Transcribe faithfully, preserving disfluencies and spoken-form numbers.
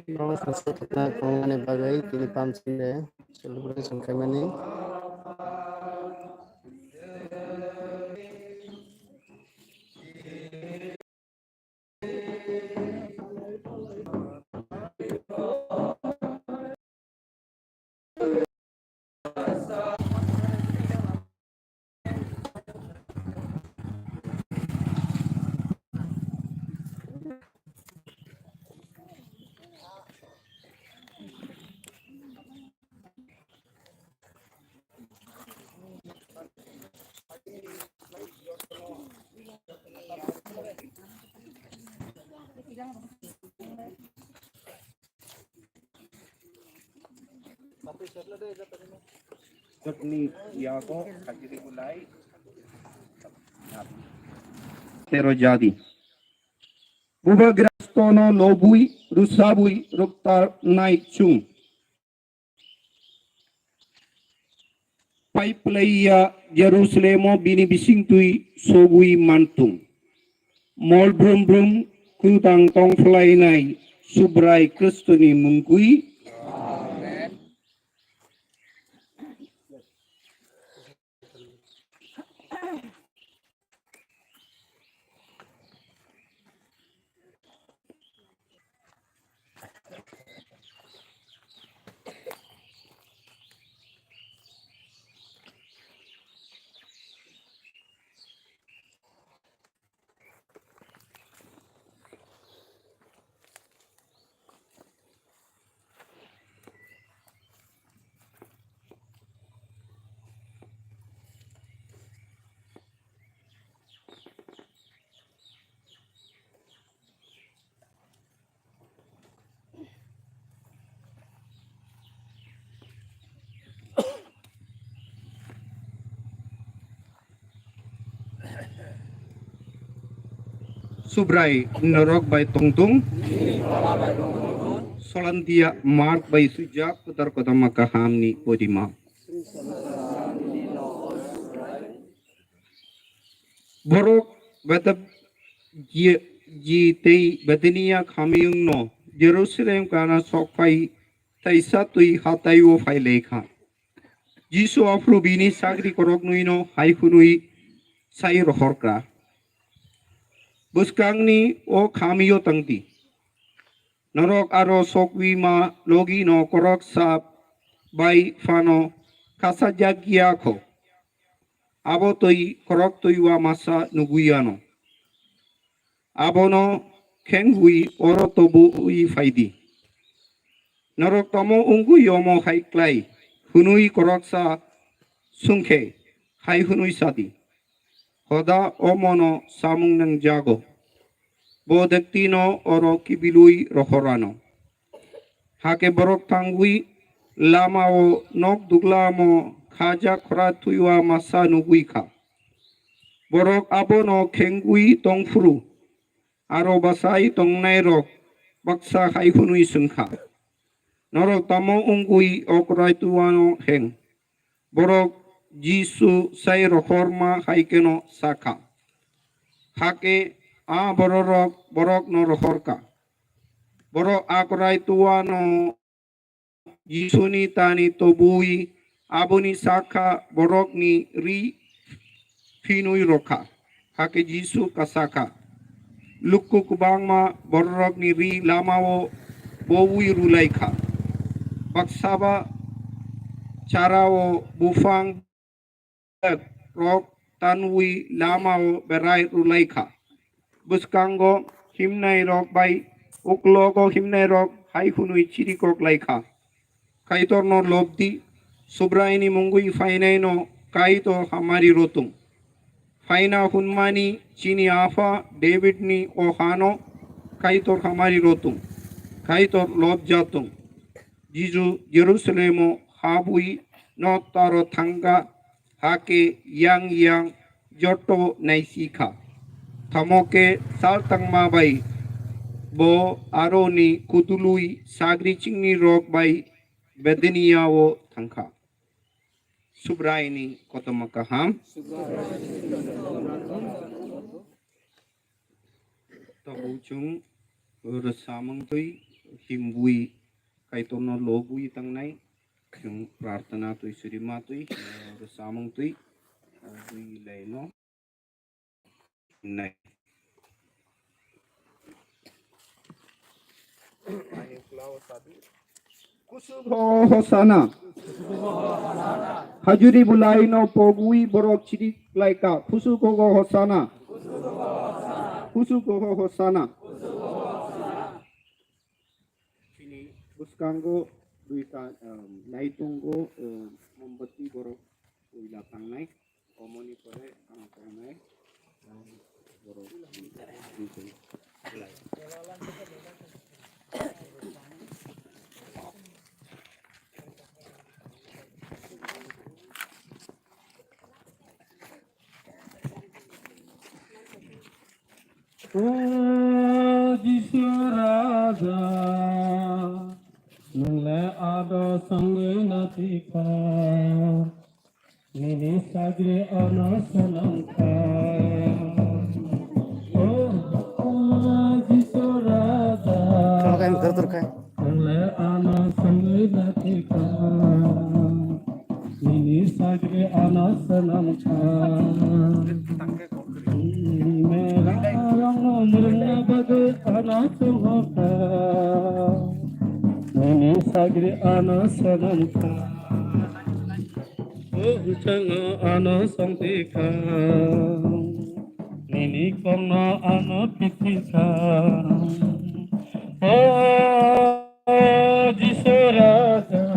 Norokno songwi tongna tongmani bagwi tini Palm Sunday celebration khaimani. Chutni yago hajiri gulai. Tero jadi. Bubagrastono lobwi, rwsabwi, rwktarnai chwng. Paiplaiya Jerusalemo bini bisingtwi sogwi mantung. Mol brum brum kwthang tongphlainai Subrai Khristoni mungwi. Amen. Subrai norok bai tongtung. Solandia Mark bai swijak kwtal kotorma kahamni podima. Borok Bethphage tei Bethania khamiyungno Jerusalem kana sokphai taisa twi hataio phailaikha. Jisu aphuru bini sagri koroknwino hai hwnwi sai rohorkha, "Bwskangni o khamio tangdi. Norok aro sokwi ma logino koroksa bai phano khachajak ya kho. Abo twi khoroktwi uamasa nugwi anw. Abono khengwi oro tubui phaidi. Norok tamo wngwi omo hai klai?" hwnwi koroksa swngkhe hai hwnwi sadi, "Hoda omono samung nangjago. Bo dektino oro kibilwi rohor anw." Hakhe borok thangwi lamao nok duglamo khaja khora twiwa masa nugwi kha. Borok abono khengwi tongphuru, aro bwsai tongnairok baksa hai hwnwi swngkha, "Norok tamo wngwi o kwraituano heng?" Borok Jisu sai rohorma hai kheno sakha. Hakhe a bororok borokno rohorkha. Borok a kwraituano Jisuni tani tubui aboni sakha borokni ri phinwi rwkha. Hakhe Jisu kasakha. Luku kwbangma bororokni ri lamao boui rwlaikha. Baksaba charao buphang rok tanwi lamao berai rwlaikha. Bwskango himnairok bai uklogo himnairok hai hwnwi chirikok laikha, "Kaitorno lobdi, Subraini mungwi phainaino Kaitor hamari rwthung. Phaina hwnmani chini apha Davidni o hano Kaitor hamari rwthung, Kaitor lobjathung." Jisu Jerusalemo habwi notaro thangkha, hakhe yang yang joto naisikha. Tamo khe sal tangma bai bo aroni kutului sagri chingni rok bai Bethania o thangkha. Subraini kotorma kaham. Tabuk chwng rwsamung twi himbui Kaitorno lobwi tangnai, chwng prarthana twi, suri ma twi, eh, rwchapmung twi, eh, bui laino nai. Kusugo Hosana. Hajuri bulaino pogwi borok chiri laika. Kusugo Hosana. Kusugo Hosana. Chini bwskango duita, um, naitongo, um, mombati borok puila tangnai. Omoni pore ang tongnai, um, borok, um, duita. O Jisu Raja, nwng le ano songwi natikha, nini sagri ano swnamkha. O, o Jisu Raja, nwng le ano songwi natikha. Nini sagri ano swnamkha. Merarokno mwrwngna bagwi ano chongkha. Nini sagri ano swnamkha. Bwskango ano songtikha. Nini kokno ano pisikha. O